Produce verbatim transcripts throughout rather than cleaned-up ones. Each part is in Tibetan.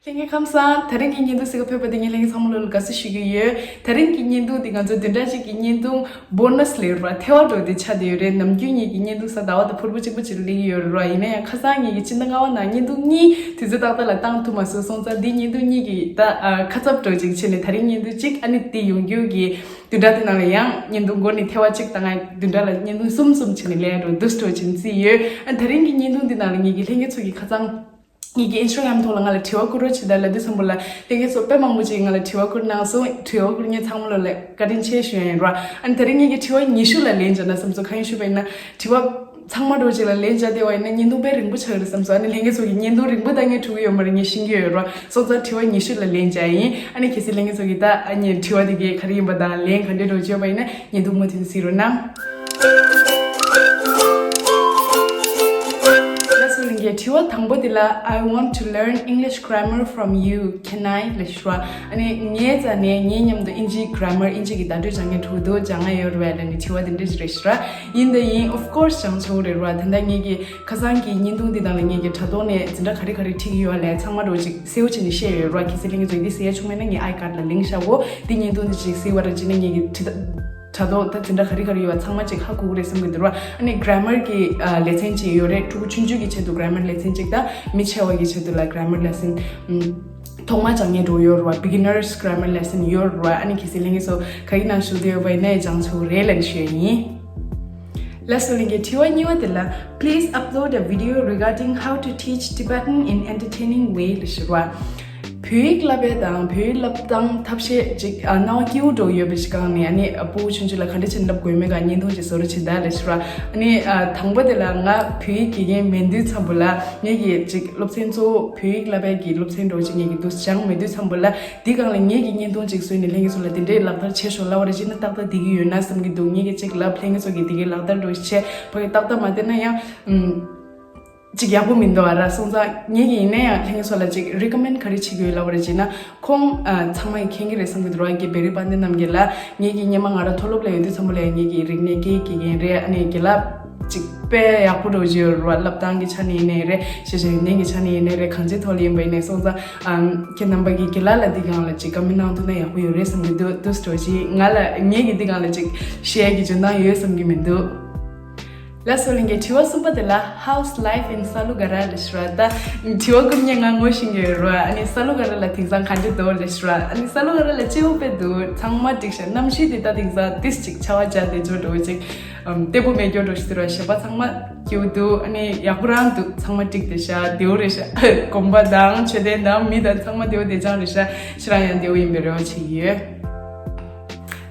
ལྷན་རྒྱས་ཁམས་བཟང་། དེ་རིང་གི་བརྙན་ཐུང་གཟིགས་ག་ཕེབས་པ་དེ་ངས་ལྷན་རྒྱས་ཚང་མ་ལོ་ལ་དགའ་བསུ་ཞུ་གི་ཡོད། དེ་རིང་གི་བརྙན་ཐུང་འདི་ང་ཚོ་བདུན་ཕྲག་གཅིག་གི་བརྙན་ཐུང་བྷོ་ནས་ལབ་ར་ཐེ་བ་འདྲ་བོ་དེ་ཆགས་བསྡད་ཡོད་རེད། ནམ་རྒྱུན་ངེད་ཀྱི་བརྙན་ཐུང་གཟའ་ཟླ་བ་དང་ཕུར་བུ་གཅིག་པོ་གཅིག་ལ་སླེབས་ཀྱི་ཡོད་ར། ཡིན་ན་ཡང་ཁ་སང་ངེད་ཀྱི་སྤྱི་ཟླ་ལྔ་པ་ནང་བརྙན་ཐུང་གཉིས་དུས་ཚོད་ཏག་ཏག་ལ་བཏང་ཐུབ་མ་སོང་། སོང་ཙང་འདི་བརྙན་ཐུང་གཉིས་ཀྱི་ད་ཨ་ཁ་ཚབ་འདྲ་བོ་ཅིག་བྱས་ནས་དེ་རིང་བརྙན་ཐུང་གཅིག་ཨ་ནི་དེ་ཡོང་རྒྱུ་གི་བདུན་ཕྲག་དེ་ནང་ལ་ཡང་བརྙན་ཐུང་འགོ་ནས་ཐེ་བ་གཅིག་དང་ང་བདུན་ཕྲག་ལ་བརྙན་ཐུང་གསུམ་གསུམ་བྱས་ནས་སླེབས་ཡ་འདྲ་བོ་འདུག་སེ་འདྲ་བོ་བྱས་ནས་བརྩིས་ཡོད། ཨ་དེ་རིང་གི་བརྙན་ཐུང་འདི་ནང་ལ་ངེད་ཀྱི་ལྷན་རྒྱས་ཚོ་གིས་ཁ་སང་ངེད་ཀྱི་ཨིན་སི་ཊ་གྷ་རམ་ཐོག་ལ་ང་ལ་དྲི་བ་བསྐུར་རོགས་བྱེད་དང་ལབ་དུས་ཙམ་པ་ལ་ལྷན་རྒྱས་ཚོ་དཔེ་མང་པོ་ཅིག་ང་ལ་དྲི་བ་བསྐུར་གནང་སོང་། དྲི་བ་བསྐུར་མཁན་ཚང་མ་ལོ་ལ་བཀའ་དྲིན་ཆེ་ཞུ་ཡ་ཡིན་ར། ཨ་ནི་དེ་རིང་ངེད་ཀྱི་དྲི་བ་ཉི་ཤུ་ལ་ལན་བརྒྱབ་ན་བསམ་སོང་། གང་ཡིན་ཞུས་པ་ཡིན་ན་དྲི་བ་ཚང་མ་འདྲ་བོ་ཅིག་ལ་ལན་བརྒྱབ་བསྡད་པ་ཡིན་ན་བརྙན་ཐུང་དཔེ་རིང་པོ་ཆགས་ཀྱི་རེད་བསམ་སོང་། ཨ་ནི་ལྷན་རྒྱས་ཚོ་གིས་བརྙན་ཐུང་རིང་པོ་ལྟ་མཁན་འགྲོ་གི་ཡོད་མ་རེད་ངས་ཤེས་ཀྱི་ཡོད་ར། སོང་ཙང་དྲི་བ་ཉི་ཤུ་ལ་ལན་བརྒྱབ་ཡིན། ཨ་ནི་གལ་སྲིད་ལྷན་རྒྱས་ཚོ་གིས་ད་ཨ་ནི་དྲི་བ་དེ་གའི་ག་རེ་ཡིན་པ་དང་ལན་ག་འདྲ་འདྲ་བོ་བརྗོད་པ་ཡིན་ན་བརྙན་ཐུང་མུ་མཐུད་གཟིགས་རོགས་གནང་། ལགས་སོ་ལྷན་རྒྱས། དྲི་བ་དང་པོ་དེ་ལ། I want to learn English grammar from you. Can I? ལབ་ཞུ་ར། ཨ་ནི་ངའི་རྩ་ནས་ངའི་མཉམ་དུ་ཨིན་ཇིའི་གྷ་ར་མར་ཨིན་ཇི་གི་བརྡ་སྤྲོད་སྦྱང་མཁན་ཕྲུ་གུ་འདུག་སྦྱང་ཡ་ཡོད་རེད་པས་ལབ་ནས་དྲི་བ་དེ་འདྲ་ཞིག་རེད་ཞུ་ར། ཡིན་དང་ཡིན། Of course སྦྱང་ཆོག་རེད་ར། ད་ལྟ་ངེད་ཀྱི་ཁ་སང་གི་བརྙན་ཐུང་འདི་དང་ལ་ངེད་ཀྱི་དྲ་ཐོག་ནས་འཛིན་གྲྭ་ག་རེ་ག་རེ་ཁྲིད་ཀྱི་ཡོད་ལབ་ཚང་མ་འདྲ་བོ་ཅིག་གསལ་པོ་བྱས་ནས་བཤད་ཡོད་ར། གལ་སྲིད་ལྷན་རྒྱས་ཚོས་འདི་གསལ་ཡ་བྱུང་མེད་ན་ངའི་ཨའི་ཀཱཌ་ལ་ལིངྐ་བཞག་གོ། འདི་བརྙན་ཐུང་འདི་ཅིག་གཟིགས་པ་ར་བྱས་ན་ངེད་ཀྱི་དྲི་དྲ་ཐོག་ད་འཛིན་གྲྭ་ག་རེ་ག་རེ་ཡོད་པ་ཚང་མ་ཅིག་ཧ་གོ་གི་རེད་བསམ་གྱི་འདུག་ར། ཨ་ནི་གྷ་ར་མར་གྱི་ཨ་ལེ་ཚན་ཅིག་ཡོད་རེད། ཕྲུ་གུ་ཆུང་ཆུང་གི་ཆེད་དུ་གྷ་ར་མར་ལེ་ཚན་ཅིག་དང་མི་ཆེ་བ་གི་ཆེད་དུ་ལ་གྷ་ར་མར་ལེ་ཚན་ཨམ་ཐོག་མ་སྦྱང་མཁན་འདྲ་བོ་ཡོད་རེད་པ། Beginners Grammar Lesson ཡོད་རེད་པ། ཨ་ནི་གལ་སྲིད་ལྷན་རྒྱས་ཚོ་ག་གི་ནང་ཞུགས་འདོད་ཡོད་པ་ཡིན་ན་སྦྱང་ཆོག་གི་རེད་ལབ་ནས་ཞུ་ཡ་ཡིན། ལགས་སོ་ལྷན་རྒྱས། དྲི་བ་གཉིས་པ་དེ་ལ། Please upload a video regarding how to teach Tibetan in entertaining way ལབ་ཞུ་ར། བོད་ཡིག་བསླབ་པའི་དང་བོད་ཡིག་བསླབ་སྟངས་ཐབས་ཤེས་ཅིག་ཨ་སྣང་བ་སྐྱིད་པོ་འདྲ་བོ་ཡོད་པ་ཞིག་སྒང་ནས་ཨ་ནི་ཕྲུ་གུ་ཆུང་ཆུང་ལ་ག་འདྲ་བྱས་ནས་བསླབ་དགོས་མེད་ག་བརྙན་ཐུང་ཅིག་བཟོ་རོགས་བྱེད་དང་ལབ་ཞུ་ར། ཨ་ནི་ཨ་དང་པོ་དེ་ལ་ང་བོད་ཡིག་དགེ་རྒན་མིན་དུས་ཙམ་པ་ལ་ངེད་ཀྱི་ཅིག་སློབ་ཚན་གཙོ་བོ་བོད་ཡིག་བསླབ་པའི་གི་སློབ་ཚན་འདྲ་བོ་ཅིག་ངེད་ཀྱིས་འདུག་སེ་སྦྱངས་མེད་དུས་ཙམ་པ་ལ་འདི་སྒང་ལ་ངེད་ཀྱིས་བརྙན་ཐུང་ཅིག་བཟོས་ནས་ལྷན་རྒྱས་ཚོ་ལ་དེ་འདྲའི་ལག་བསྟར་བྱེད་ཤོག་ལབ་པ་རེད་བྱས་ན་ཏག་ཏག་བསྡད་ཀྱི་ཡོད་ན་བསམ་གྱི་འདུག་ངེད་ཀྱིས་ཅིག་ལབ་ལྷན་རྒྱས་ཚོ་གིས་དེ་གའི་ལག་བསྟར་འདྲ་བོ་ཞིག་བྱས་ཕ་གི་ཏག་ཏག་མ་བསྡད་ན་ཡང་ཨམ། ཅིག་ཡག་པོ་མི་འདུག་ཨ་ར། སོང་ཙང་ངེད་ཀྱིས་ཡིན་ན་ཡང་ལྷན་རྒྱས་ཚོ་ལ་ཅིག་རི་ཀོ་མེན་ཌི་ག་རེ་བྱེད་ཀྱི་ཡོད་ལབ་པ་རེད་བྱས་ན་ཁོང་ཨ་ཚང་མ་གིས་མཁྱེན་གྱི་རེད་བསམ་གྱི་འདུག་ར། ངེད་ཀྱི་བོད་རིགས་དཔལ་ལྡན་རྣམ་རྒྱལ་ལགས་ངེད་ཀྱི་སྔོན་མ་ང་རང་མཐོ་སློབ་ལ་ཡོད་དུས་ཙམ་པ་ལ་ཡང་ངེད་ཀྱི་རིག་གནས་སྐད་ཡིག་དགེ་རྒན་རེད། ཨ་ནི་རྒན་ལགས་ཅིག་དཔེ་ཡག་པོ་འདྲ་བོ་ཅིག་ཡོད་རེད་བ། བསླབ་སྟངས་ཀྱི་ཆ་ནས་ཡིན་ནའི་རེད། ཞབས་ཞུ་ཡོན་ཏན་གྱི་ཆ་ནས་ཡིན་ནའི་རེད། གང་ཅིའི་ཐོག་ལ་ཡིན་པ་ཡིན་ནའི། སོང་ཙང་ཨམ་ཁྱེད་རྣམ་པ་གིས་རྒན་ལགས་ལ་འདི་སྒང་ལ་ཅིག་བཀའ་མོལ་གནང་ཐུབ་ན་ཡག་པོ་ཡོད་རེད་བསམ་གྱི་འདུག་འདུག་སེ་འདྲ་བོ་ཅིག་ང་ལ་ངེད་ཀྱིས་འདི་སྒང་ལ་ཅིག་བཤད་ཡ་གི་འཇོན་ཐང་ཡོད་བསམ་གྱི་མི་འདུག་ལགས་སོ་ལྷན་རྒྱས། དྲི་བ་གསུམ་པ་དེ་ལ། How's life in Salugara ལབ་ཞུ་ར། ད་དྲི་བ་བསྐུར་མཁན་ང་ངོ་ཤེས་ཀྱི་ཡོད་རེད་བ། ཨ་ནི་ས་ལུ་ག་ར་ལ་དེང་སང་ག་འདྲ་འདུག་ལབ་ཞུ་ར། ཨ་ནི་ས་ལུ་ག་ར་ལ་སྐྱིད་པོ་དཔེ་འདུག་ཚང་མ་འགྲིག་ཤག་གནམ་གཤིས་དེ་ད་དེང་སང་ཏིས་ཅིག་ཆར་པ་བརྒྱབ་བསྡད་ཅོག་འདྲ་བོ་ཅིག་ཨམ་བདེ་པོ་མེད་ཅོག་འདྲ་བོ་ཞིག་འདུག་ར། གཞན་པ་ཚང་མ་སྐྱིད་པོ་འདུག་ཨ་ནི་ཡག་པོ་རང་འདུག་ཚང་མ་འགྲིག་བསྡད་ཤག་བདེ་པོ་རེད་ཤག་དགོན་པ་དང་མཆོད་རྟེན་དང་མི་དང་ཚང་མ་བདེ་པོ་བདེ་རྐྱང་རེད་ཤག་ཁྱེད་རང་ཡང་བདེ་པོ་ཡིན་པའི་རེ་བ་བྱེད་ཀྱི་ཡོད།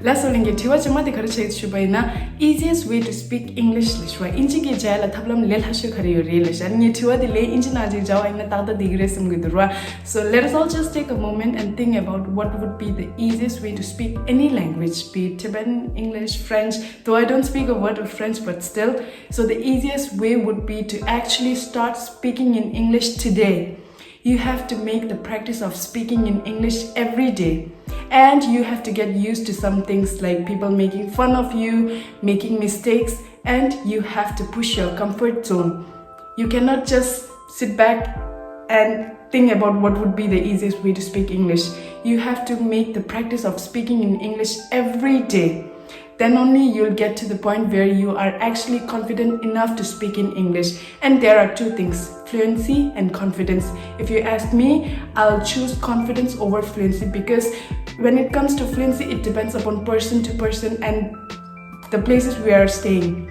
ལགས་སོ་ལྷན་རྒྱས། དྲི་བ་རྗེས་མ་དེ་ག་རེ་བྱེད་ཞུས་པ་ཡིན་ན། Easiest way to speak English ལབ་ཞུ་བ། ཨིན་ཇི་སྐད་རྒྱག་ཡ་ལ་ཐབས་ལམ་ལས་སླ་ཤོས་ག་རེ་ཡོད་རེད་ལབ་ཤག་ངས་དྲི་བ་དེ་ལན་ཨིན་ཇི་ནང་ཅིག་རྒྱག་པ་ཡིན་ན་ཏག་ཏག་བསྡད་ཀྱི་རེད་བསམ་གྱི་འདུག་ར། So let us all just take a moment and think about what would be the easiest way to speak any language, be it Tibetan, English, French, though I don't speak a word of French, but still. So the easiest way would be to actually start speaking in English today. You have to make the practice of speaking in English every day. And you have to get used to some things like people making fun of you, making mistakes, and you have to push your comfort zone. You cannot just sit back and think about what would be the easiest way to speak English. You have to make the practice of speaking in English every day. Then only you'll get to the point where you are actually confident enough to speak in English. And there are two things, fluency and confidence. If you ask me, I'll choose confidence over fluency, because when it comes to fluency, it depends upon person to person and the places we are staying.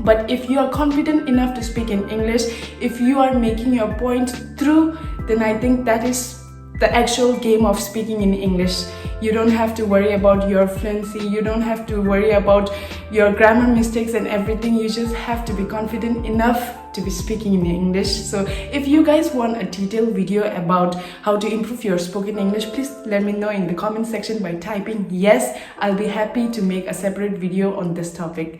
But if you are confident enough to speak in English, if you are making your point through, then I think that is the actual game of speaking in English. You don't have to worry about your fluency. You don't have to worry about your grammar mistakes and everything. You just have to be confident enough to be speaking in English. So if you guys want a detailed video about how to improve your spoken English, please let me know in the comment section by typing yes. I'll be happy to make a separate video on this topic.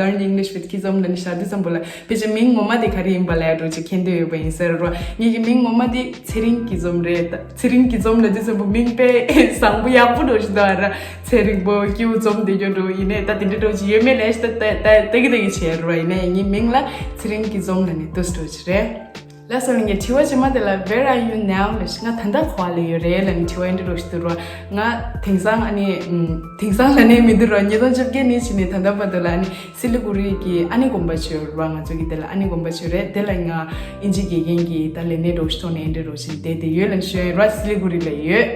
Learn English with Kizom ལ་ནི་བཞག་དུས་ཙམ་པོ་ལ་ཕལ་ཆེར་མིང་ངོ་མ་དེ་ག་རེ་ཡིན་པ་ལ་འགྲོ་ཅིག་མཁྱེན་འདོད་ཡོད་པ་ཡིན་ཟེར་རོ། ངེད་ཀྱི་མིང་ངོ་མ་དེ་ཚེ་རིང་སྐྱིད་འཛོམས་རེད། ད་ཚེ་རིང་སྐྱིད་འཛོམས་ལ་དེ་ཙམ་པོ་མིང་དཔེ་བཟང་པོ་ཡག་པོ་འགྲོ་ཞིག་འདུག་ཨ་ར། ཚེ་རིང་པོ་སྐྱིད་འཛོམས་དེ་འགྱོ་འགྲོ་ཡིན་ནས་ད་དེ་འདྲ་འགྲོ་ཅིག་ཡོད་མེད་ལས་ད་ད་ད་ད་གི་ད་གི་བྱས་རོ་ཡིན་ནས་ངའི་མིང་ལ་ཚེ་རིང་སྐྱིད་འཛོམས་ལ་ནི་དུས་འགྲོ་ཅིག་རེད། ལགས་སོ་ལགས་ཀྱི་དྲི་བ་རྗེས་མ་དེ་ལ་Where are you now ལ་ཞིག་ང་ད་ལྟ་ག་པར་ལ་ཡོད་རེད་ལ་ནི་དྲི་བ་འདི་འདྲ་ཞིག་འདུག་རོ། ང་དེང་སང་ཨ་ནི་ཨམ་དེང་སང་ལ་ནི་མི་འདུག་རོ། ཉིས་སྟོང་བཅོ་བརྒྱད་ནས་བྱས་ནས་ད་ལྟ་བར་དུ་ལ་ཨ་ནི་སི་ལི་གུ་རི་གི་ཨ་ནི་དགོན་པ་ཆོས་ར་ང་ཚོ་གི་དེ་ལ་ཨ་ནི་དགོན་པ་ཆོས་རེད། དེ་ལ་ང་ཨིན་ཇི་དགེ་རྒན་གྱི་ད་ལས་གནས་འདྲ་ཞིག་ཐོག་ནས་འདི་འདྲ་ཞིག་བསྡད་དེ་ཡོད་ལ་ནི་ཞོན་ར་སི་ལི་གུ་རི་ལ་ཡོད།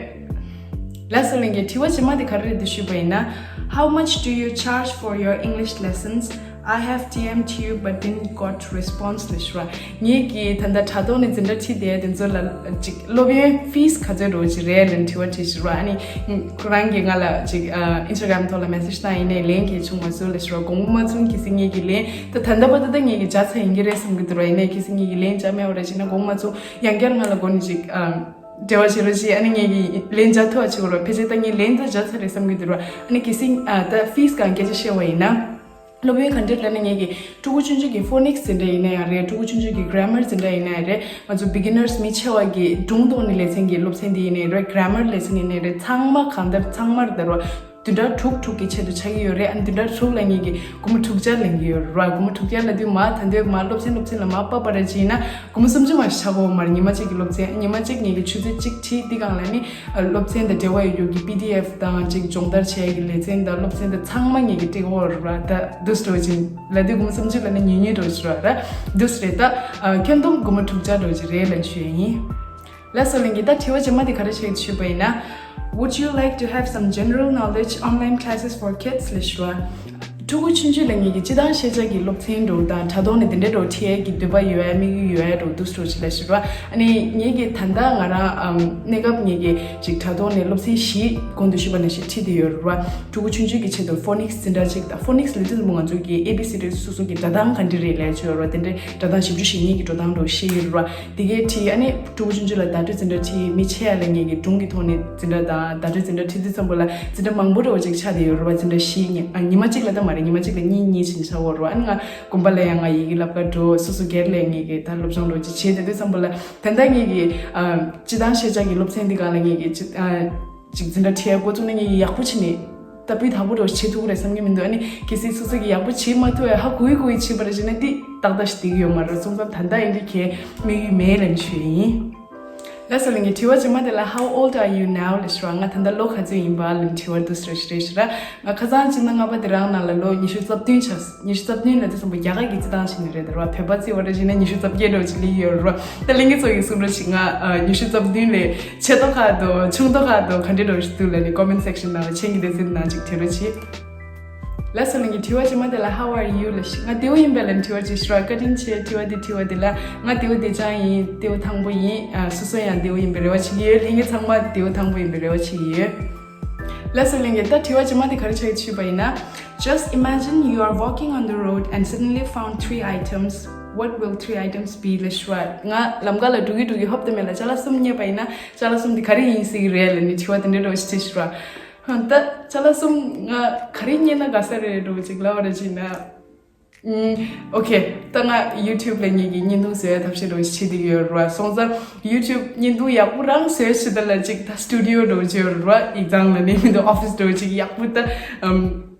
ལགས་སོ་ལགས་ཀྱི་དྲི་བ་རྗེས་མ་དེ་ག་རེ་རེད་དེ་ཞུས་པ་ཡིན་ན། How much do you charge for your English lessons? I have D M'd you but didn't got response ལ་ཞུ་བ། ངེད་ཀྱིས་ད་ལྟ་དྲ་ཐོག་ནས་འཛིན་གྲྭ་ཁྲིད་བསྡད་དེ་ཚོ་ལ་ཅིག་སློབ་ཡོན་ཕིས་ག་ཚོད་འགྲོ་གི་རེད་ལབ་དྲི་བ་དྲིས་ཞུ་བ། ཨ་ནི་ཁོ་རང་གིས་ང་ལ་ཅིག་ཨིན་སི་ཊ་གྷ་རམ་ཐོག་ལ་མེ་སེ་ཇི་བཏང་ཡིན་ནའི་ལན་གྱིས་བྱུང་མ་སོང་ལ་ཞུ་བ། དགོངས་པ་མ་ཚོམ་གལ་སྲིད་ངེད་ཀྱིས་ལན་ད་ད་ལྟ་བར་དུ་ད་ངེད་ཀྱིས་བྱ་ཚར་ཡིན་གྱི་རེད་བསམ་གྱི་འདུག་ར། ཡིན་ནའི་གལ་སྲིད་ངེད་ཀྱིས་ལན་བྱ་མེད་པ་རེད་བྱས་ན་དགོངས་པ་མ་ཚོམ། ཡང་བསྐྱར་ང་ལ་སྒོ་ནས་ཅིག་འབྲེལ་བ་བྱེད་རོགས་བྱེད། ཨ་ནི་ངེད་ཀྱིས་ལན་བྱ་ཐུབ་པ་བྱེད་དགོས་རོགས། ཕལ་ཆེར་ད་ངས་ལན་ད་བྱ་ཚར་རེད་བསམ་གྱི་འདུག་ར། ཨ་ནི་གལ་སྲིད་ཨ་ད་ཕིས་སྒང་སྐད་ཆ་བཤད་པ་ཡིན་ན། སློབ་ཡོན་ག་འདྲ་ལབ་ན་ངེད་ཀྱིས་ཕྲུ་གུ་ཆུང་ཆུང་གི་ཕོ་ནིག་སི་འཛིན་གྲྭ་ཡིན་ན་ཡང་རེད། ཕྲུ་གུ་ཆུང་ཆུང་གི་གྷ་ར་མར་འཛིན་གྲྭ་ཡིན་ན་ཡང་རེད། ང་ཚོ་བི་གི་ནར་སི་མི་ཆེ་བ་གི་སྒྲུང་རྟོགས་ནི་ལེ་ཚན་གྱི་སློབ་ཚན་དེ་ཡིན་ནའི་རེད། གྷ་ར་མར་ལེ་ཚན་ཡིན་ནའི་རེད། ཚང་མ་གང་ལྟར་ཚང་མར་ད་ར་བདུན་ཕྲག་དྲུག་དྲུག་གི་ཆེད་དུ་ཆགས་ཀྱི་ཡོད་རེད། ཨ་ནི་བདུན་ཕྲག་དྲུག་ལ་ངེད་ཀྱིས་སྒོར་མོ་དྲུག་བརྒྱ་ལེན་གྱི་ཡོད་རེད། སྒོར་མོ་དྲུག་བརྒྱ་ལ་དུས་མ་ད་འདོད་མ་སློབ་ཚན་སློབ་ཚན་ལ་མ་བབས་པ་ར་ཅིག་ཡིན་ན། སྒོར་མོ་སུམ་ཅུ་མ་ཞིག་ཆགས་ཀྱི་ཡོད་མ་རེད། ཉི་མ་གཅིག་གི་སློབ་ཚན། ཉི་མ་གཅིག་ངེད་ཀྱིས་ཆུ་ཚོད་གཅིག་ཁྲིད་འདི་སྒང་ལ་ནི་སློབ་ཚན་དང་འབྲེལ་བ་ཡོད་རྒྱུ་གི་པི་ཌི་ཨེཕ་དང་ཅིག་སྦྱོང་བརྡར་བྱེད་ཡ་གི་ལེ་ཚན་དང་སློབ་ཚན་དང་ཚང་མ་ངེད་ཀྱིས་སྤྲད་ཀྱི་ཡོད་རེད། ད་འདུག་སེ་འགྲོ་ཅིག་ལ་དུས་སྒོར་མོ་སུམ་ཅུ་ལ་ནི་ཉུང་ཉུང་འགྲོ་ཅིག་རེད། འདུག་སེ་རེད། ད་ཁྱོན་བསྡོམས་སྒོར་མོ་དྲུག་བརྒྱ་འགྲོ་ཅིག་རེད་ལབ་ཞུ་ཡ་ཡིན། ལགས་སོ་ལགས་ཀྱི་ད་དྲི་བ་རྗེས་མ་དེ་ག་རེ་བྱེད་ཞུས་པ་ཡིན་ན། Would you like to have some general knowledge online classes for kids ལབ་ཞུ་བ། ཕྲུ་གུ་ཆུང་ཆུང་ལ་ངེད་ཀྱིས་སྤྱི་བཏང་ཤེས་བྱ་གི་སློབ་ཚན་འདྲ་དང་དྲ་ཐོག་ནས་དེ་འདྲའི་འདྲ་ཁྲིད་ཡས་ཀྱི་འདོད་པ་ཡོད་ཡ་དམིགས་ཡུལ་ཡོད་ཡ་འདྲ་འདུག་སེ་འགྲོ་ཅིག་ལབ་ཞུ་བ། ཨ་ནི་ངེད་ཀྱིས་ད་ལྟ་ང་རང་ཨམ་གནས་སྐབས་ངེད་ཀྱིས་ཅིག་དྲ་ཐོག་ནས་སློབ་ཚན་བཞི་གོང་དུ་ཞུས་པ་ནང་བཞིན་ཁྲིད་དེ་ཡོད་རེད་བ། ཕྲུ་གུ་ཆུང་ཆུང་གི་ཆེད་དུ་ཕོ་ནིག་སི་འཛིན་གྲྭ་གཅིག་དང་། ཕོ་ནིག་སི་ལབ་དུས་ཙམ་པ་ང་ཚོ་གི་ཨེ་བི་སི་ཌི་སོ་སོ་གི་སྒྲ་གདངས་ག་འདྲ་རེད་ལབ་ཡ་ཅིག་ཡོད་རེད་བ། དེ་འདྲའི་སྒྲ་གདངས་བཞི་བཅུ་ཞེ་གཉིས་ཀྱི་སྒྲ་གདངས་འདྲ་ཤེས་ཡོད་རེད་བ། དེ་གའི་ཁྲིད། ཨ་ནི་ཕྲུ་གུ་ཆུང་ཆུང་ལ་བརྡ་སྤྲོད་འཛིན་གྲྭ་ཁྲིད། མི་ཆེ་ཡ་ལ་ངེད་ཀྱིས་སྒྲུང་གི་ཐོག་ནས་འཛིན་གྲྭ་དང་བརྡ་སྤྲོད་འཛིན་གྲྭ་ཁྲིད་དུས་ཙམ་པ་ལ་འཛིན་གྲྭ་མང་པོ་འདྲ་བོ་ཅིག་ཆགས་བསྡད་ཡོད་རེད་བ། འཛིན་གྲྭ་བཞི་ཉི་ཨ་ཉི་མ་གཅིག་ལ་ད་མ་རེད། ཉི་མ་གཅིག་ལ་གཉིས་གཉིས་བྱས་ནས་ཆགས་ཡོད་རེད་བ། ཨ་ནི་ང་དགོན་པ་ལ་ཡང་ང་ཡི་གེ་བསླབ་ག་འགྲོ། སོ་སོ་སྒེར་ལ་ངེད་ཀྱིས་ད་སློབ་སྦྱོང་འདྲ་བོ་ཅིག་བྱས་བསྡད་དུས་ཙམ་པ་ལ་ད་ལྟ་ངེད་ཀྱིས་ཨ་སྤྱི་བཏང་ཤེས་བྱ་གི་སློབ་ཚན་འདི་སྒང་ལ་ངེད་ཀྱིས་ཅིག་ཨ་ཅིག་འཛིན་གྲྭ་ཁྲིད་ཡ་འགོ་བཙུགས་ན་ངེད་ཀྱིས་ཡག་པོ་བྱས་ནས་ད་སྤུས་དག་པོ་འདྲ་བོ་བྱེད་ཐུབ་ཀྱི་རེད་བསམ་གྱི་མི་འདུག་ཨ་ནི་གལ་སྲིད་སོ་སོ་གིས་ཡག་པོ་བྱེད་མ་ཐུབ་ཡ་ཧ་གོ་ཡི་གོ་ཡི་བྱས་པ་རེད་བྱས་ན་འདི་ཏག་ཏག་ཞིག་འགྲིག་གི་ཡོད་མ་རེད། སོང་ཙང་ད་ལྟ་ཡིན་དུས་ཁྱེད་དམིགས་ཡུལ་མེད་ལབ་ཞུ་ཡ་ཡིན། ལགས་སོ་ལགས་ཀྱི་དྲི་བ་རྗེས་མ་དེ་ལ་How old are you now ལབ་ཞུ་བ། ང་ད་ལྟ་ལོ་ག་ཚོད་ཡིན་པ་ལབ་དྲི་བ་འདུག་སེ་རེད་ཞུ་ར། ང་ཁ་སང་ཕྱི་ཟླ་ལྔ་པ་དེ་རང་ནང་ལ་ལོ་ཉི་ཤུ་རྩ་བདུན་ཆགས། ཉི་ཤུ་རྩ་བདུན་ལ་དེ་ཙམ་པོ་རྒྱ་གར་གྱི་རྩིས་ཐང་བྱས་ནས་རེད་ད་ར་བ། བོད་པ་རྩིས་པ་རེད་བྱས་ན་ཉི་ཤུ་རྩ་བརྒྱད་འདྲ་བོ་ཅིག་སླེབས་ཡོད་ར་བ། ད་ལྷན་རྒྱས་ཚོ་གིས་གསུང་རོགས་བྱེད། ང་ཨ་ཉི་ཤུ་རྩ་བདུན་ལས་ཆེ་མདོག་ཁ་དང་ཆུང་མདོག་ཁ་དང་ག་འདྲ་འདྲ་བོ་ཞིག་འདུག་ལབ་ནས་comment section ནང་ལ་མཆན་གྱི་སྡེ་ཚན་ནང་ཅིག་བྲིས་རོགས་བྱེད། ལགས་སོ་ལགས་ཀྱི་དྲི་བ་རྗེས་མ་དེ་ལ་How are you ལབ་ཞུ། ང་བདེ་པོ་ཡིན་པས་ལབ་དྲི་བ་ཅིག་ཞུ་ར། བཀའ་དྲིན་ཆེ། དྲི་བ་འདི་དྲི་བ་འདི་ལ། ང་བདེ་པོ་བདེ་རྐྱང་ཡིན། བདེ་པོ་ཐང་པོ་ཡིན། ཨ་སོ་སོ་ཡང་བདེ་པོ་ཡིན་པའི་རེ་བ་བྱེད་ཀྱི་ཡོད། ལྷན་རྒྱས་ཚང་མ་བདེ་པོ་ཐང་པོ་ཡིན་པའི་རེ་བ་བྱེད་ཀྱི་ཡོད། ལགས་སོ་ལགས་ཀྱི་ད་དྲི་བ་རྗེས་མ་དེ་ག་རེ་ཆགས་ཡོད་ཞུས་པ་ཡིན་ན། Just imagine you are walking on the road and suddenly found three items. What will three items be ལབ་ཞུ་བ། ང་ལམ་ཁ་ལ་འགྲོ་གི་འགྲོ་གི་ཧོབ་ཏེ་མེད་ལ་ཅ་ལག་གསུམ་རྙེད་པ་ཡིན་ན་ཅ་ལག་གསུམ་དེ་ག་རེ་ཡིན་སྲིད་ཀྱི་རེད་ལབ་ནས་དྲི་བ་དེ་འདྲ་འདྲ་བོ་ཞིག་དྲིས་ཞུ་བ། ཧ་ད་ཅ་ལག་གསུམ་ང་ག་རེ་རྙེད་ན་དགའ་ས་རེད་འདྲ་བོ་ཅིག་ལབ་པ་རེད་བྱས་ན། ཨུམ། ཨོ་ཁེ། ད་ང་ཡུ་ཊུབ་ལ་ངེད་ཀྱིས་བརྙན་ཐུང་བཟོ་ཡ་ཐབས་ཤེས་འདྲ་བོ་ཞིག་བྱེད་བསྡད་ཀྱི་ཡོད་རེད་བ། སོང་ཙང་ཡུ་ཊུབ་བརྙན་ཐུང་ཡག་པོ་རང་བཟོས་བྱེད་ད་ལ་ཅིག་ད་སི་ཊུ་ཌི་ཡོ་འདྲ་བོ་ཅིག་ཡོད་རེད་བ། ཡིག་ཚང་ལ་ནི་མི་འདུག་ཨོ་ཕི་སི་འདྲ་བོ་ཅིག་ཡག་པོ་ད་ཨམ་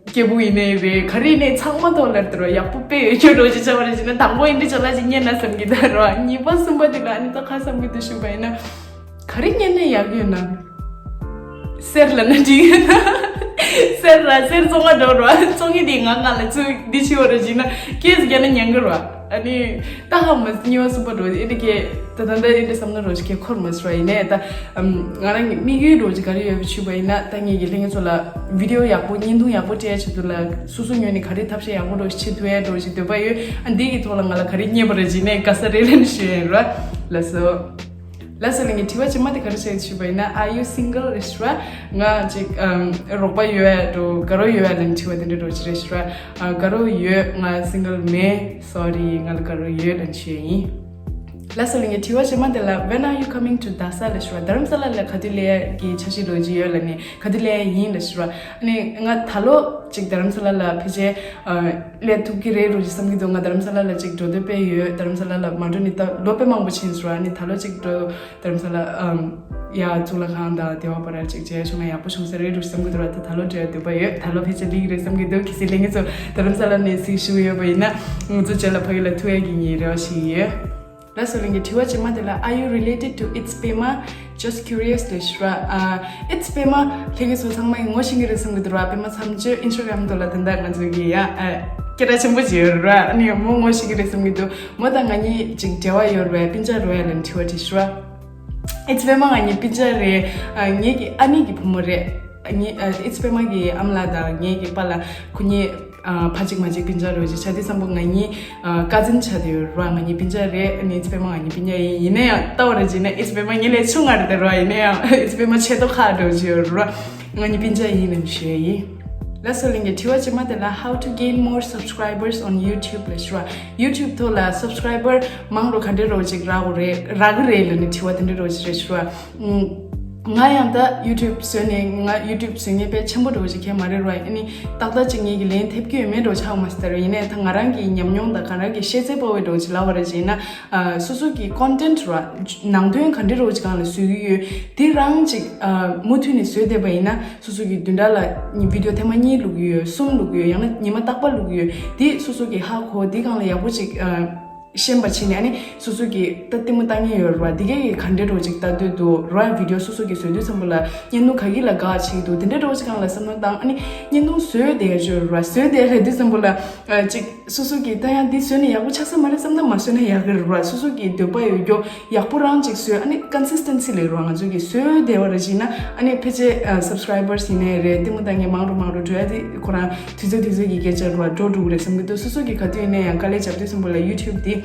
སྐྱིད་པོ་ཡིན་ནའི་རེད། ག་རེ་ཡིན་ནའི་ཚང་མ་ཐོག་ལ་དེ་རེད་བ། ཡག་པོ་དཔེ་ཡོད་རྒྱུ་འདྲ་བོ་ཅིག་བྱ་བ་རེད་བྱས་ན་དང་པོ་ཡིན་དུས་ཅ་ལག་ཅིག་རྙེད་ན་བསམ་གྱི་ད་རེད་བ། གཉིས་པ་གསུམ་པ་དེ་ལ་ཨ་ནི་ད་ག་བསམ་གྱི་འདུག་ཞུས་པ་ཡིན་ན། ག་རེ་རྙེད་ན་ཡག་ཡོད་ན། གསེར་ལབ་ན་འགྲིག་ཡོད་ན། གསེར་ར་གསེར་བཙོང་ག་འགྲོ་ར། བཙོང་གི་དེ་ང་ང་ལ་ཚུར་འདི་ཕྱི་བ་ར་བྱས་ན་ཁྱེད་ཀྱི་རྒྱབ་ན་ཉན་གི་ར། ཨ་ནི་ད་ཧ་མ་གཉིས་པ་གསུམ་པ་འགྲོ་ཨེ་འདི་ཀྱེ་ད་ད་ད་ཨེ་འདི་བསམ་ན་རོ་ཞིག་ཁྱེད་འཁོར་མ་སོང་ཡིན་ནས་ད་ང་རང་གི་དམིགས་ཡུལ་རོ་ཅིག་ག་རེ་ཡོད་པ་ཞུས་པ་ཡིན་ན། ད་ངེད་ཀྱི་ལྷན་རྒྱས་ཚོ་ལ་བི་ཌི་ཡོ་ཡག་པོ་བརྙན་ཐུང་ཡག་པོ་སྤྲད་ཆེད་དུ་ལ་སོ་སོ་ངོས་ནས་ག་རེ་ཐབས་ཤེས་ཡག་པོ་རོ་ཞིག་བྱེད་ཐུབ་ཡ་རོ་ཞིག་འདོད་པ་ཡོད། ཨ་འདི་གི་ཐོག་ལ་ང་ལ་ག་རེ་རྙེད་པ་རེད་བྱས་ནས་དགའ་ས་རེད་ལབ་ནས་ཞུ་ཡ་ཡིན་ར། ལགས་སོ། ལགས་སོ་ལགས་ཀྱི་དྲི་བ་རྗེས་མ་དེ་ག་རེ་བྱས་ཞུས་པ་ཡིན་ན། Are you single ལབ་ཞུ་བ། ང་ཅིག་ཨམ་རོགས་པ་ཡོད་ཡ་འགྲོ་དགའ་རོགས་ཡོད་ཡ་ལབ་ནས་དྲི་བ་དེ་འདྲ་འགྲོ་ཅི་རེད་ཞུ་བ། ཨ་དགའ་རོགས་ཡོད། ང་སིང་གལ་མེད། སོ་རི། ང་ལ་དགའ་རོགས་ཡོད་ལབ་ནས་ཞུ་ཡ་ཡིན། ལགས་སོ། ལྷན་རྒྱས་དྲི་བ་རྗེས་མ་དེ་ལ། When are you coming to Dhasa? ལབ་ཞུ་བ། རྡ་རམ་ས་ལ་ལ་ག་དུས་སླེབས་ཡ་གི་འཆར་གཞི་ལོ་གཅིག་ཡོད་ལབ་ནས། ག་དུས་སླེབས་ཡ་ཡིན་ལབ་ཞུ་བ། ཨ་ནི་ང་ད་ལོ་ཅིག་རྡ་རམ་ས་ལ་ལ་ཕལ་ཆེར་སླེབས་ཐུབ་ཀྱི་རེད་འགྲོ་ཅིག་བསམ་གྱི་འདུག་ང་རྡ་རམ་ས་ལ་ལ་ཅིག་འགྲོ་འདོད་དཔེ་ཡོད། རྡ་རམ་ས་ལ་ལ་མ་འགྲོ་ནི་ད་ལོ་དཔེ་མང་པོ་ཕྱིན་ཞུ་བ། ཨ་ནི་ད་ལོ་ཅིག་འགྲོ། རྡ་རམ་ས་ལ་ཨམ་ཡ་གཙུག་ལག་ཁང་དང་དེ་བ་པ་ར་ཅིག་མཇལ་བྱུང་ན་ཡག་པོ་བྱུང་ས་རེད་འགྲོ་བསམ་གྱི་འདུག་ར། ད་ད་ལོ་འགྲོ་ཡ་འདོད་པ་ཡོད། ད་ལོ་ཕལ་ཆེར་སླེབས་ཀྱི་རེད་བསམ་གྱི་འདུག་གལ་སྲིད་ལྷན་རྒྱས་ཚོ་རྡ་རམ་ས་ལ་ནས་གཟིགས་ཞུ་གི་ཡོད་པ་ཡིན་ན། ང་ཚོ་མཇལ་ལ་ཕ་གི་ལ་ཐུག་ཡ་གི་ཉིན་རེ་བ་ཞིག་ཡོད། ལགས་སོ། ལྷན་རྒྱས་དྲི་བ་རྗེས་མ་དེ་ལ། Are you related to It's Pema? Just curious ལབ་ཞུ་བ། ཨ། It's Pema ལྷན་རྒྱས་ཚོ་ཚང་མ་ངོ་ཤེས་ཀྱི་རེད་བསམ་གྱི་འདུག་ར། པད་མ་མཚམས་གཅོད་Instagram ཐོག་ལ་ད་ལྟ་ང་ཚོ་གི་ཡ་ཨ་སྐད་གྲགས་ཆེན་པོ་ཅིག་ཡོད་ར། ཨ་ནི་མོ་ངོ་ཤེས་ཀྱི་རེད་བསམ་གྱི་འདུག་མོ་དང་ང་གཉིས་ཅིག་འབྲེལ་བ་ཡོད་རེད་པ། སྤུན་ཀྱག་རེད་པ་ལབ་ནས་དྲི་བ་དྲིས་ཞུ་བ། It's Pema ང་གཉིས་སྤུན་ཀྱག་རེད། ཨ། ངེད་ཀྱི་ཨ་ནེ་གི་བུ་མོ་རེད། ངེད་ཨ། It's Pema གི་ཨ་མ་ལགས་དང་ངེད་ཀྱི་པཱ་ལགས་ཁོ་གཉིས་ཨ། ཕ་གཅིག་མ་གཅིག་སྤུན་ཀྱག་རེད་པ་ཅིག་ཆགས་དུས་ཙམ་པོ་ང་གཉིས་ཨ། ཀ་ཛིན་ཆགས་བསྡད་ཡོད་ར། ང་གཉིས་སྤུན་ཀྱག་རེད། ཨ་ནི་It's Pema ང་གཉིས་སྤུན་ཀྱག་ཡིན། ཡིན་ན་ཡང་ལྟ་བ་རེད་བྱས་ན་It's Pema ངེད་ལས་ཆུང་ང་རེད་དེ་ར། ཡིན་ན་ཡང་It's Pema ཆེ་མཐོ་ཁག་འདྲ་བོ་ཅིག་ཡོད་ར། ང་གཉིས་སྤུན་ཀྱག་ཡིན་ལབ་ཞུ་ཡ་ཡིན། ལགས་སོ། ལྷན་རྒྱས་དྲི་བ་རྗེས་མ་དེ་ལ། How to gain more subscribers on YouTube ལབ་ཞུ་བ། YouTube ཐོག་ལ་subscriber མང་རུ་ག་འདྲས་རོ་ཅིག་རག་གི་རེད། རག་གི་རེད་ལབ་ནས་དྲི་བ་དེ་འདྲས་རོ་ཅིག་རེད་ཞུ་བ། ང་ཡང་ད་YouTube བཟོས་ནས། ང་YouTube བཟོ་མཁན་དཔེ་ཆེན་པོ་འདྲ་བོ་ཅིག་གང་ཡང་མ་རེད་ར། ཨ་ནི་ཏག་ཏག་ཅིག་ངེད་ཀྱི་ལན་ཐེབས་ཀྱི་ཡོད་མེད་འདྲ་བོ་ཆགས་མ་སོང་ད་ར། ཡིན་ནའི་ད་ང་རང་གི་ཉམས་མྱོང་དང་ང་རང་གི་ཤེས་ཚད་པོ་འདྲ་བོ་ཅིག་ལབ་པ་རེད་བྱས་ན། ཨ། སོ་སོ་གི་content ར། ནང་དོན་ག་འདྲ་འདྲ་བོ་ཅིག་སྒང་ལ་བཟོ་གི་ཡོད། དེ་རང་ཅིག་ཨ། མུ་མཐུད་ནས་བཟོས་བསྡད་པ་ཡིན་ན། སོ་སོ་གི་བདུན་ཕྲག་ལ་video ཐེངས་མ་གཉིས་བླུག་གི་ཡོད། གསུམ་བླུག་གི་ཡོད། ཡང་ན་ཉི་མ་རྟག་པར་བླུག་གི་ཡོད། དེ་སོ་སོ་གི་ཧ་གོ། དེ་སྒང་ལ་ཡག་པོ་ཅིག་ཨ། ཤེས་པ་བྱས་ནས། ཨ་ནི་སོ་སོ་གི་ད་ལྟད་མོ་ལྟ་མཁན་ཡོད་ར། དེ་གས་ཀྱིས་ག་འདྲས་འདྲ་བོ་ཅིག་ལྟ་འདོད་འདུག་ར། video སོ་སོ་གི་བཟོ་དུས་ཙམ་པོ་ལ་བརྙན་ཐུང་ག་གི་ལ་དགའ་བྱེད་ཀྱི་འདུག་དེ་འདྲས་འདྲ་བོ་ཅིག་སྒང་ལ་བསམ་བློ་བཏང་། ཨ་ནི་བརྙན་ཐུང་བཟོས་བསྡད་ཡ་ཅིག་ཡོད་ར། བཟོས་བསྡད་ཡ་ལབ་དུས་ཙམ་པོ་ལ་ཨ། ཅིག་སོ་སོ་གི་ད་ཡང་འདི་བཟོས་ནས་ཡག་པོ་ཆགས་ས་མ་རེད་བསམ་ན་མ་བཟོས་ན་ཡག་གི་རེད་ར། སོ་སོ་གི་འདོད་པ་ཡོད་རྒྱུ་ཡག་པོ་རང་ཅིག་བཟོས། ཨ་ནི་consistency ལབ་ར། ང་ཚོ་གི་བཟོས་བསྡད་པ་ར་བྱས་ན། ཨ་ནི་ཕལ་ཆེར་ཨ། subscribers ཡིན་ནའི་རེད། ལྟད་མོ་ལྟ་མཁན་མང་རུ་མང་རུ་འགྲོ་ཡ་དེ་ཁོ་རང་དུས་ཚོད་དུས་ཚོད་ཀྱི་སྐད་ཆ་ར་འགྲོ་འགྲོ་གི་རེད་བསམ་གྱི་འདུག་སོ་སོ་གི་ག་དུས་ཡིན་ན་ཡང་དཀའ་ལས་རྒྱབ་དུས་ཙམ་པོ་ལ་YouTube དེ་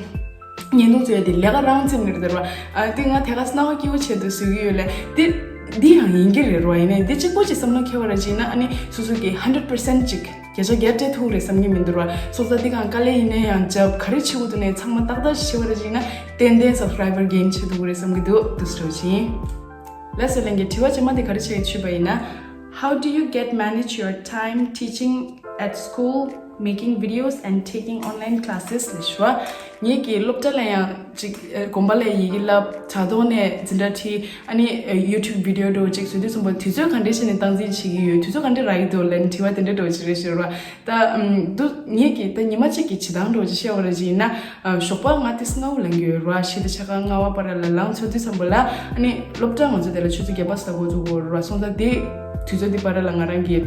བརྙན་ཐུང་བཟོ་ཡ་དེ་ལས་ཀ་རང་བརྩིས་ནས་རེད་ར། ཨ། དེ་ང་དེ་ག་སྣང་བ་སྐྱིད་པོ་བྱས་འདུག་བཟོ་གི་ཡོད་ལས། དེ་འདི་ཡང་ཡིན་གྱི་རེད་ར། ཡིན་ནའི་འདི་གཅིག་པོ་ཅིག་བསམ་བློ་འཁྱེར་བ་ར་བྱས་ན། ཨ་ནི་སོ་སོ་གི་hundred percent ཅིག་བརྒྱ་ཆ་བརྒྱ་སྤྲད་ཐུབ་རེད་བསམ་གྱི་མི་འདུག་ར། སོང་ཙང་འདི་གང་དཀའ་ལས་ཡིན་ན་ཡང་རྒྱབ། ག་རེ་བྱེད་དགོས་འདུག་ནའི་ཚང་མ་ཏག་ཏག་བྱེད་པ་ར་བྱས་ན། ཏན་ཏན་subscriber gain བྱེད་ཐུབ་ཀྱི་རེད་བསམ་གྱི་འདུག་འདུག་སེ་འདྲ་བོ་ཅིག་ཡིན། ལགས་སོ། ལྷན་རྒྱས་དྲི་བ་རྗེས་མ་དེ་ག་རེ་བྱེད་ཞུས་པ་ཡིན་ན། How do you get manage your time teaching at school, making videos and taking online classes ལབ་ཞུ་བ། ངེད་ཀྱི་སློབ་གྲྭ་ལ་ཡང་ཅིག་ཨ། དགོན་པ་ལ་ཡི་གེ་བསླབ། དྲ་ཐོག་ནས་འཛིན་གྲྭ་ཁྲིད། ཨ་ནི་ཨ། YouTube video འདྲ་བོ་ཅིག་བཟོ་དུས་ཙམ་པ་དུས་ཚོད་ག་འདྲས་བྱས་ནས་སྟངས་འཛིན་བྱེད་ཀྱི་ཡོད། དུས་ཚོད་ག་འདྲས་རག་གི་འདུག་ལབ་ནས་དྲི་བ་དེ་འདྲས་འདྲ་བོ་ཅིག་རེད་ཞུ་བ། ད་ཨམ། འདུག་ངེད་ཀྱི་ད་ཉི་མ་གཅིག་གི་བྱེད་སྟངས་འདྲ་བོ་ཅིག་བཤད་པ་ར་བྱས་ན། ཨ། ཞོགས་པ་ང་ཏོག་ཙམ་སྔ་པོ་ལངས་ཀྱི་ཡོད་ར། ཕྱི་དྲོ་ཕྱེད་ཀ་ལྔ་པ་བར་ལ་ལངས་ཚར་དུས་ཙམ་པ་ལ། ཨ་ནི་སློབ་གྲྭ་ང་ཚོ་དེ་ལ་ཆུ་ཚོད་བརྒྱད་པ་ཙམ་འགོ་བཙུགས་ཀྱི་ཡོད་ར། སོང་ཙང་དེ་དུས་ཚོད་དེ་བར་ལ་ང་རང་གི་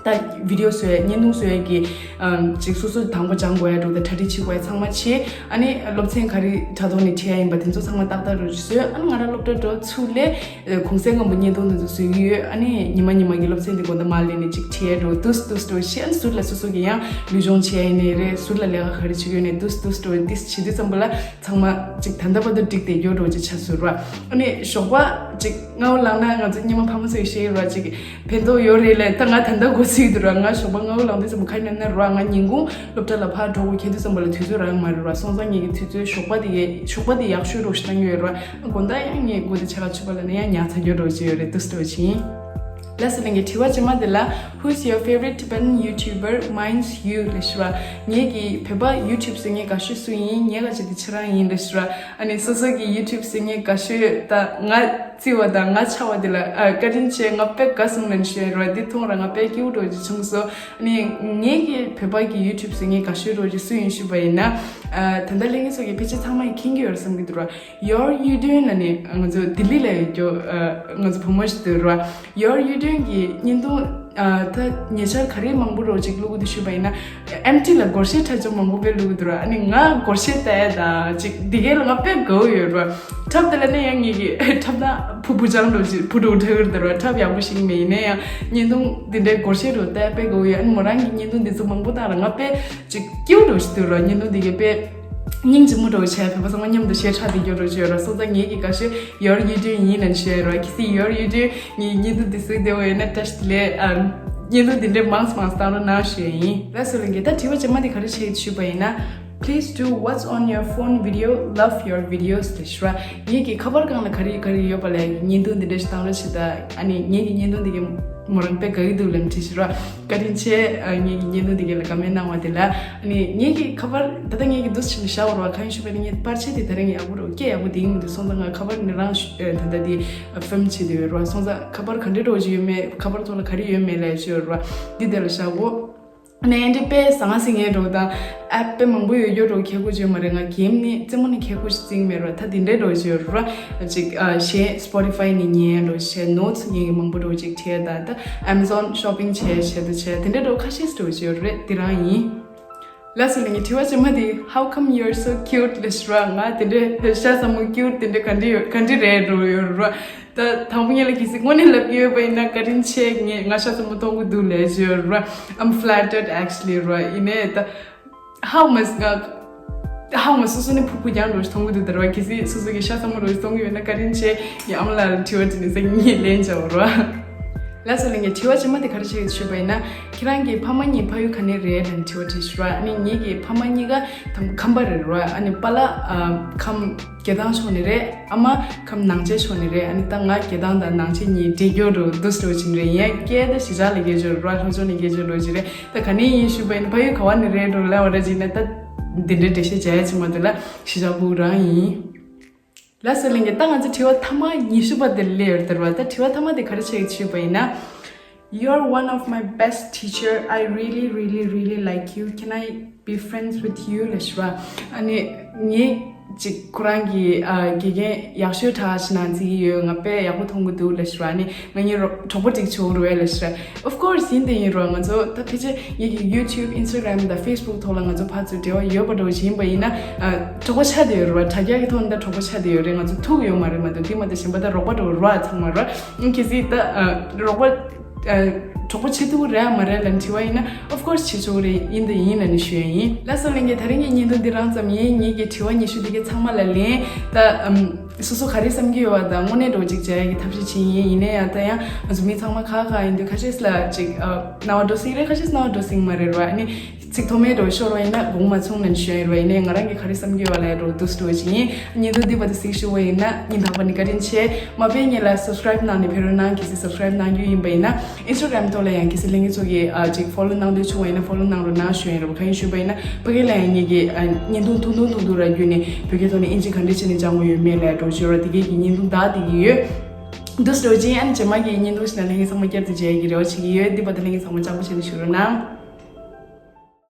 ད་video བཟོ་ཡ། བརྙན་ཐུང་བཟོ་ཡ་གི་ཨམ། ཅིག་སོ་སོ་དང་པོ་སྦྱང་དགོས་ཡ་འདྲ་བོ་དང་གྲ་སྒྲིག་བྱེད་དགོས་ཡ་ཚང་མ་བྱེད། ཨ་ནི་སློབ་ཚན་ག་རེ་དྲ་ཐོག་ནས་ཁྲིད་ཡ་ཡིན་པ་དེ་ཚོ་ཚང་མ་ཏག་ཏག་འདྲ་བོ་ཅིག་བཟོས། ཨ་ནི་ང་རང་སློབ་གྲྭ་འགྲོ་ཚུར་སླེབས། གུང་སེང་སྔོན་པོ་བརྙན་ཐུང་དེ་ཚོ་བཟོ་གི་ཡོད། ཨ་ནི་ཉི་མ་ཉི་མ་གི་སློབ་ཚན་དེ་དགོང་དག་མར་སླེབས་ནས་ཅིག་ཁྲིད་ཡ་འདྲ་བོ་འདུག་སེ་འདུག་སེ་འདྲ་བོ་བྱེད། ཨ་ནི་ཟུར་ལ་སོ་སོ་གི་ཡང་ལུས་སྦྱོང་བྱེད་ཡ་ཡིན་ནའི་རེད། ཟུར་ལ་ལས་ཀ་ག་རེ་བྱེད་ཀྱི་ཡོད་ནའི་འདུག་སེ་འདུག་སེ་འདྲ་བོ་དེ་བྱེད་དུས་ཙམ་པ་ལ་ཚང་མ་ཅིག་ད་ལྟ་བར་དུ་འགྲིག་བསྡད་ཡོད་འདྲ་བོ་ཅིག་ཆགས་སོང་ར། ཨ་ནི་ཞོགས་པ་ཅིག་སྔ་པོ་ལངས་ན། ང་ཚོ་སྔོན་མ་ཕ་མ་ཚོས་བཤད་ཡོད་ར། ཅིག་ཕན་ཐོགས་ཡོད་རེད་ལབ། ད་ང་ད་ལྟ་འགོ་ཚུགས་འདུག་ར། ང་ཞོགས་པ་སྔ་པོ་ལངས་དུས་ཙམ་པ་ག་ཡིན་ན་ར། ང་ཉིན་གུང་སློབ་གྲྭ་ལ་ཕར་འགྲོ་དགོས་ཁེལ་དུས་ཙམ་པ་ལ་དུས་ཚོད་རག་གི་མ་རེད་ར། སོང་ཙང་ངེད་ཀྱི་དུས་ཚོད་ཞོགས་པ་དེ་གས། ཞོགས་པ་དེ་ཡག་ཤོས་འདྲ་བོ་ཞིག་བཏང་གི་ཡོད་ར། དགོང་དག་ཡང་ངས་སྒོ་དེ་ཕྱེད་ཀ་ཕྱུག་པ་ལ་ནི་ཡང་ཉལ་ཚར་རྒྱུ་འདྲ་བོ་ཅིག་ཡོད་རེད། འདུག་སེ་འདྲ་བོ་ཅིག་ཡིན། ལགས་སོ། ལྷན་རྒྱས་དྲི་བ་རྗེས་མ་དེ་ལ། Who's your favorite Tibetan YouTuber? Mine's you ལབ་ཞུ་བ། ངེད་ཀྱི་བོད་པ་YouTube བཟོ་མཁན་དགའ་ཤོས་སུ་ཡིན། ངའི་དགའ་ཤོས་དེ་ཁྱེད་རང་ཡིན་ལབ་ཞུ་བ། ཨ་ནི་སོ་སོ་གི་YouTube བཟོ་མཁན་དགའ་ཤོས་དང་ང་བརྩི་བ་དང་ང་ཆགས་པ་དེ་ལ་ཨ། བཀའ་དྲིན་ཆེ། ང་དཔེ་དགའ་སོང་ལབ་ཞུ་ཡ་རེད་བ། འདི་མཐོང་ར་ང་དཔེ་སྐྱིད་པོ་འདྲ་བོ་ཅིག་བྱུང་སོང་། ཨ་ནི་ངེད་ཀྱི་བོད་པ་གི་YouTube བཟོ་མཁན་དགའ་ཤོས་འདྲ་བོ་ཅིག་སུ་ཡིན་ཞུས་པ་ཡིན་ན། ཨ། ད་ལྟ་ལྷན་རྒྱས་ཚོ་གི་ཕལ་ཆེར་ཚང་མ་གིས་མཁྱེན་གྱི་ཡོད་རེད་བསམ་གྱི་འདུག་ར། Your Yudun ལབ་ནས་ང་ཚོ་ལྡི་ལི་ལ་ཡོད་རྒྱུ། ཨ། ང་ཚོ་བུ་མོ་ཞིག་འདུག་ར། Your Yudun གི་བརྙན་ཐུང་། ཨ། ད་ཉེ་ཆར་ག་རེ་མང་པོ་རོ་ཅིག་བླུག་གི་འདུག་ཞུས་པ་ཡིན་ན། ཨེམ་ཊི་ལ་སྒོར་གཞས་ཁྲ་ཆུང་མང་པོ་དཔེ་བླུག་གི་འདུག་ར། ཨ་ནི་ང་སྒོར་གཞས་ལྟ་ཡ་ད་ཅིག་འདི་གས་ལ་ང་དཔེ་དགའ་བོ་ཡོད་ར། ཁྲབ་དེ་ལ་ནི་ཡང་ངེད་ཀྱི་ཁྲབ་ན་བུ་བུ་ཅང་རོ་ཅིག་བུ་འདྲ་བོ་འཁྲབ་གི་འདུག་ར། ཁྲབ་ཡག་པོ་ཞིག་མེད། ཡིན་ན་ཡང་བརྙན་ཐུང་འདི་འདྲའི་སྒོར་གཞས་རོ་ལྟ་ཡ་དཔེ་དགའ་བོ་ཡོད། ཨ་ནི་མོ་རང་གི་བརྙན་ཐུང་འདི་ཚོ་མང་པོ་བཏང་ར་ང་དཔེ་ཅིག་སྐྱིད་པོ་འདྲ་བོ་ཞིག་འདུག་ར། བརྙན་ཐུང་འདི་གས་དཔེ་སྙིང་རྗེ་མོ་འདྲ་བོ་བྱས། བོད་པ་ཚང་མ་མཉམ་དུ་གཞས་འཁྲབ་བསྡད་རྒྱུ་འདྲ་བོ་ཅིག་ཡོད་ར། སོང་ཙང་ངེད་ཀྱི་དགའ་ཤོས་Your Yudun ཡིན་ལབ་ཞུ་ཡ་ར། གལ་སྲིད་Your Yudun ངའི་བརྙན་ཐུང་འདི་གཟིགས་བསྡད་པ་ཡོད་ན་བཀྲ་ཤིས་བདེ་ལེགས། ཨམ། བརྙན་ཐུང་འདི་འདྲའི་མང་ཙམ་མང་ཙམ་བཏང་རོགས་གནང་ཞུ་ཡ་ཡིན། ལགས་སོ། ལྷན་རྒྱས་ད་དྲི་བ་རྗེས་མ་འདི་ག་རེ་བྱེད་ཞུས་པ་ཡིན་ན། Please do what's on your phone video, love your videos ལབ་ཞུ་ར། ངེད་ཀྱི་ཁ་པར་སྒང་ལ་ག་རེ་ག་རེ་ཡོད་པ་ལ་བརྙན་ཐུང་འདི་འདྲ་ཞིག་བཏང་རོགས་བྱེད་དང་། ཨ་ནི་ངེད་ཀྱི་བརྙན་ཐུང་འདི་གའི་མོ་རང་དཔེ་དགའ་གི་འདུག་ལབ་དྲིས་ཞུ་ར། བཀའ་དྲིན་ཆེ། ཨ་ངེད་ཀྱི་བརྙན་ཐུང་འདི་གའི་ལ་ཀ་མེན་གནང་བ་དེ་ལ། ཨ་ནི་ངེད་ཀྱི་ཁ་པར་ད་ལྟ་ངེད་ཀྱི་འདུག་ཕྱིན་བཞག་བར་བ་གང་ཡིན་ཞུས་པ་ནི་ངའི་པར་ཆས་དེ་ད་རེས་ངས་ཡག་པོ་རོ་སྐད་ཡག་པོ་དེ་ཡིན་མི་འདུག་སོང་ཙང་། ང་ཁ་པར་ནི་རང་ཞུ་ཨ་ད་ལྟ་དེ་ཕེམ་བྱེད་དེ་ཡོད་ར། སོང་ཙང་ཁ་པར་ག་འདྲ་འགྲོ་གི་ཡོད་མེད། ཁ་པར་ཐོག་ལ་ག་རེ་ཡོད་མེད་ལབ་ཞུ་ཡོད་ར། འདི་དེ་ལ་བཞག་གོ། ནས་འདི་དཔེ་ཟང་ཟིང་ངེས་འགྲོ་དང་། ཨེབ་དཔེ་མང་པོ་ཡོད་རྒྱུ་འགྲོ་ཁེ་གོ་བྱོས་མ་རེད། ང་གེམ་ནི་རྩེད་མོ་ནི་ཁེ་གོ་ཞིག་རྩིང་མེད་རོ། ད་དེ་འདྲའི་འགྲོ་བྱོས་རོ། ཅིག་ཨ་གཞས་Spotify་ནི་ཉན་འགྲོ་བྱས། ནོ་ཊི་ངེས་མང་པོ་འགྲོ་ཅིག་བྲིས་དང་། ད་Amazon shopping་བྱས་བྱས་དུ་བྱས་དེ་འདྲའི་འགྲོ་ཁ་ཤས་འགྲོ་བྱོས་རེད། དེ་རང་ཡིན། ལགས་སོ་ལགས་ངའི་དྲི་བ་ཆེ་མ་དེ། How come you're so cute ལབ་ཞུ་ར། ང་དེ་འདྲའི་ཤ་ཟ་མོ་ཁིའུ་ཊི་དེ་འདྲའི་ག་འདྲ་ཡོད་ག་འདྲ་རེད་འགྲོ་ཡོད་ར། ད་དང་པོ་ངེད་ལ་གལ་སྲིད་དངོས་གནས་ལབ་ཡོད་པ་ཡིན་ན་བཀའ་དྲིན་ཆེ། ངས་ང་ཤ་ཚ་མོ་མཐོང་གི་འདུག་ལབ་ཀྱི་ཡོད་ར། I'm flattered actually ར། ཡིན་ནའི་ད་ཧ་མ་ང་ཧ་མ་སོ་སོ་ནི་ཕུག་ཕུག་རྒྱང་འགྲོ་ཞིག་མཐོང་གི་འདུག་ད་ར་བ། གལ་སྲིད་སོ་སོ་གི་ཤ་ཚ་མོ་རོ་ཞིག་མཐོང་གི་ཡོད་ན་བཀའ་དྲིན་ཆེ། ངས་ཨ་མ་ལགས་ལ་དྲི་བ་དྲིས་ནས་ས་ངས་ལན་བྱ་བ་ར། ལགས་སོ་ལགས་ངའི་དྲི་བ་ཆེ་མ་དེ་ག་རེ་བྱེད་ཞུས་པ་ཡིན་ན། ཁྱེད་རང་གི་ཕ་མ་གཉིས་ཕ་ཡུལ་ག་ནས་རེད་ལབ་དྲི་བ་དྲིས་ཞུ་ར། ཨ་ནི་ངེད་ཀྱི་ཕ་མ་གཉིས་ཀ་ཁམས་པ་རེད་ར། ཨ་ནི་པཱ་ལགས་ཨ་ཁམས། རྒྱལ་ཐང་ཕྱོགས་ནས་རེད། ཨ་མ་ཁམས་ནང་ཆེན་ཕྱོགས་ནས་རེད། ཨ་ནི་ད་ང་རྒྱལ་ཐང་དང་ནང་ཆེན་གཉིས་འདྲེས་རྒྱུ་འགྲོ་འདུག་སེ་འགྲོ་བཞིན་རེད། ཡིན་ཡང་སྐད་ད་གཞིས་ཆགས་ལ་སྐད་ཆོ་རོ། ལྷོ་ཕྱོགས་ནས་སྐད་ཆོ་འགྲོ་བཞིན་རེད། ད་ག་ནས་ཡིན་ཞུས་པ་ཡིན་ན་ཕ་ཡུལ་ག་བ་ནས་རེད་འགྲོ་ལབ་པ་ར་ཅིག་ན་ད་འདི་འདྲའི་འགྲེལ་བཤད་བྱ་ཡ་ཅིག་མ་འདུག་ལ། གཞིས་ཆགས་ཕྲུ་གུ་རང་ཡིན། ལགས་སོ་ལགས་ངས་ད་ང་ཚོ་དྲི་བ་ཐ་མ་ཉི་ཤུ་པ་དེ་སླེབས་ཡོད་རེད་ད་ར་བ། ད་དྲི་བ་ཐ་མ་དེ་ག་རེ་བྱེད་ཞུས་པ་ཡིན་ན། You're one of my best teacher. I really, really, really like you. Can I be friends with you? ལབ་ཞུ་བ། ཨ་ནི་ངས་ཅིག་ཁོ་རང་གི་ཨ་དགེ་རྒན་ཡག་ཤོས་དྲག་ཞིག་ན་བརྩི་གི་ཡོད། ང་དཔེ་ཡག་པོ་མཐོང་གི་འདུག་ལབ་ཞུ་བ། ཨ་ནི་ང་གཉིས་རོ་གྲོགས་པོ་འགྲིག་ཆོག་རུ་བས་ལབ་ཞུ་བ། Of course ཡིན་དེ་ཡིན་རོ། ང་ཚོ་ད་ཕལ་ཆེར་ངེད་ཀྱི་YouTube, Instagram དང་Facebook ཐོག་ལ་ང་ཚོ་ཕར་ཚུར་འབྲེལ་བ་ཡོད་པ་འདྲ་བོ་ཞིག་ཡིན་པ་ཡིན་ན། ཨ་གྲོགས་པོ་ཆགས་བསྡད་ཡོད་རེད་བ། དྲ་རྒྱ་གི་ཐོག་ནས་ད་གྲོགས་པོ་ཆགས་བསྡད་ཡོད་རེད། ང་ཚོ་ཐུག་ཡོད་མ་རེད་མ་གཏོགས། དེ་མ་གཏོགས་གཞན་པ་ད་རོགས་པ་འདྲ་བོ་རོ་ཨ་ཚང་མ་རོ། ཨང་གལ་སྲིད་ད་ཨ་རོགས་པ་ཨ་གྲོགས་པོ་བྱེད་ཐུབ་ཀྱི་རེད་མ་རེད་ལབ་དྲི་བ་ཡིན་ན། Of course བྱེད་ཆོག་གི་རེད། ཡིན་ད་ཡིན་ལབ་ནས་ཞུ་ཡ་ཡིན། ལགས་སོ་ལགས་ངས་ད་རིང་གི་བརྙན་ཐུང་འདི་རང་ཙམ་ཡིན། ངེད་ཀྱི་དྲི་བ་ཉི་ཤུ་འདི་གའི་ཚང་མ་ལ་ལན་ད་ཨམ། སོ་སོ་ག་རེ་བསམ་གྱི་ཡོད་པ་དང་དངོས་གནས་འགྲོ་གཅིག་བྱ་ཡ་གི་ཐབས་ཤེས་བྱེད་ཡིན། ཡིན་ན་ཡང་ད་ཡང་ང་ཚོ་མི་ཚང་མ་ཁག་ཁག་ཡིན་དུས་ཁ་ཤས་ལ་ཅིག་ཨ་རྣ་བ་འགྲོ་སྲིད་རེད། ཁ་ཤས་རྣ་བ་འགྲོ་སྲིད་མ་རེད་ར། ཨ་ནི་ཚིག་ཐོག་མའི་འགྲོ་ཤོར་བ་ཡིན་ན་དགོངས་མ་ཚོམས་ནན་ཞུ་ཡ་ཡིན་ར། ཡིན་ནའི་ང་རང་གི་ག་རེ་བསམ་གྱི་ཡོད་པ་ལ་འགྲོ་འདུག་སེ་འགྲོ་བ་ཅིག་ཡིན། བརྙན་ཐུང་འདི་བར་དུ་གཟིགས་ཞུ་བ་ཡིན་ན་སྙིང་ཐག་པ་ནས་བཀའ་དྲིན་ཆེ། མ་དཔེ་ངེད་ལ་subscribe གནང་ནས་ཕེབས་རོགས་གནང་། གལ་སྲིད་subscribe གནང་རྒྱུ་ཡིན་པ་ཡིན་ན། Instagram ཐོག་ལ་ཡང་གལ་སྲིད་ལྷན་རྒྱས་ཚོ་གིས་ཨ་ཅིག་follow གནང་འདོད་བྱུང་བ་ཡིན་ན་follow གནང་རོགས་གནང་ཞུ་ཡིན་ར། གང་ཡིན་ཞུས་པ་ཡིན་ན་ཕ་གི་ལ་ཡང་ངེད་ཀྱི་ཨ་བརྙན་ཐུང་ཐུང་ཐུང་ཐུང་ཐུང་ར་བརྒྱུད་ནས་བོད་སྐད་ཐོག་ནས་ཨིན་ཇི་ག་འདྲ་བྱས་ནས་སྦྱང་དགོས་ཡོད་མེད་ལ་འགྲོ་བྱོས་ར། དེ་གས་ཀྱི་བརྙན་ཐུང་བདག་དེ་གི་ཡོད། འདུག་སེ་འགྲོ་བ་ཅིག་ཡིན། ཨ་ནི་རྗེས་མ་གི་བརྙན་ཐུང་ཞིག་ན་ལྷན་རྒྱས་ཚང་མ་བསྐྱར་དུ་མཇལ་ཡ་གི་རེ་བ་བྱེད་ཀྱི་ཡོད། འདི་བར་དུ་ལྷན་རྒྱས་ཚང་མ་སྤྱང་པོ་བྱས་ནས་བཞུགས་རོགས་གནང་།